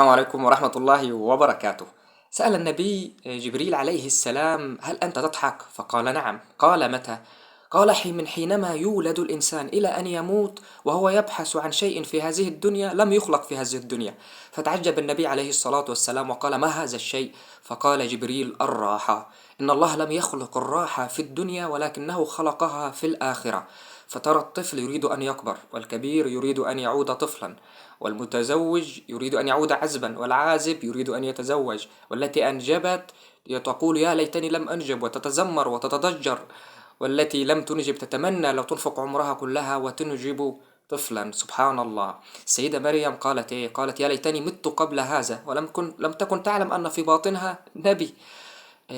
السلام عليكم ورحمة الله وبركاته. سأل النبي جبريل عليه السلام: هل أنت تضحك؟ فقال: نعم. قال: متى؟ قال: من حينما يولد الإنسان إلى أن يموت وهو يبحث عن شيء في هذه الدنيا لم يخلق في هذه الدنيا. فتعجب النبي عليه الصلاة والسلام وقال: ما هذا الشيء؟ فقال جبريل: الراحة. إن الله لم يخلق الراحة في الدنيا ولكنه خلقها في الآخرة. فترى الطفل يريد أن يكبر، والكبير يريد أن يعود طفلا، والمتزوج يريد أن يعود عزبا، والعازب يريد أن يتزوج، والتي أنجبت تقول: يا ليتني لم أنجب، وتتذمر وتتضجر، والتي لم تنجب تتمنى لو تنفق عمرها كلها وتنجب طفلا. سبحان الله. السيدة مريم قالت إيه؟ قالت: يا ليتني مت قبل هذا، لم تكن تعلم أن في باطنها نبي.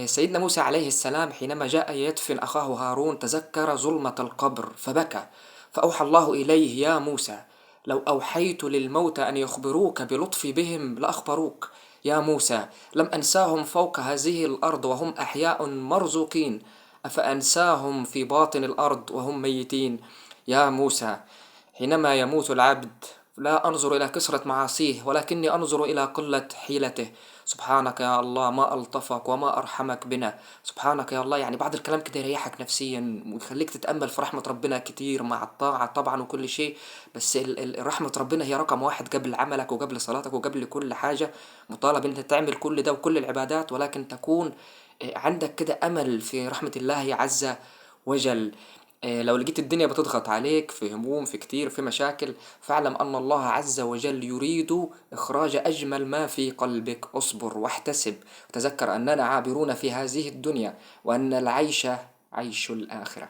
سيدنا موسى عليه السلام حينما جاء يدفن أخاه هارون تذكر ظلمة القبر فبكى، فأوحى الله إليه: يا موسى، لو أوحيت للموتى أن يخبروك بلطفي بهم لأخبروك. يا موسى، لم أنساهم فوق هذه الأرض وهم أحياء مرزوقين، أفأنساهم في باطن الأرض وهم ميتين. يا موسى، حينما يموت العبد لا أنظر إلى كثرة معاصيه ولكني أنظر إلى قلة حيلته. سبحانك يا الله، ما ألطفك وما أرحمك بنا. سبحانك يا الله. يعني بعض الكلام كده يريحك نفسيا ويخليك تتأمل في رحمة ربنا كتير مع الطاعة طبعا وكل شيء. بس رحمة ربنا هي رقم واحد قبل عملك وقبل صلاتك وقبل كل حاجة. مطالب أنت تعمل كل ده وكل العبادات، ولكن تكون عندك كده أمل في رحمة الله عز وجل. لو لقيت الدنيا بتضغط عليك في هموم، في كتير، في مشاكل، فاعلم أن الله عز وجل يريد إخراج أجمل ما في قلبك. اصبر واحتسب، وتذكر أننا عابرون في هذه الدنيا، وأن العيش عيش الآخرة.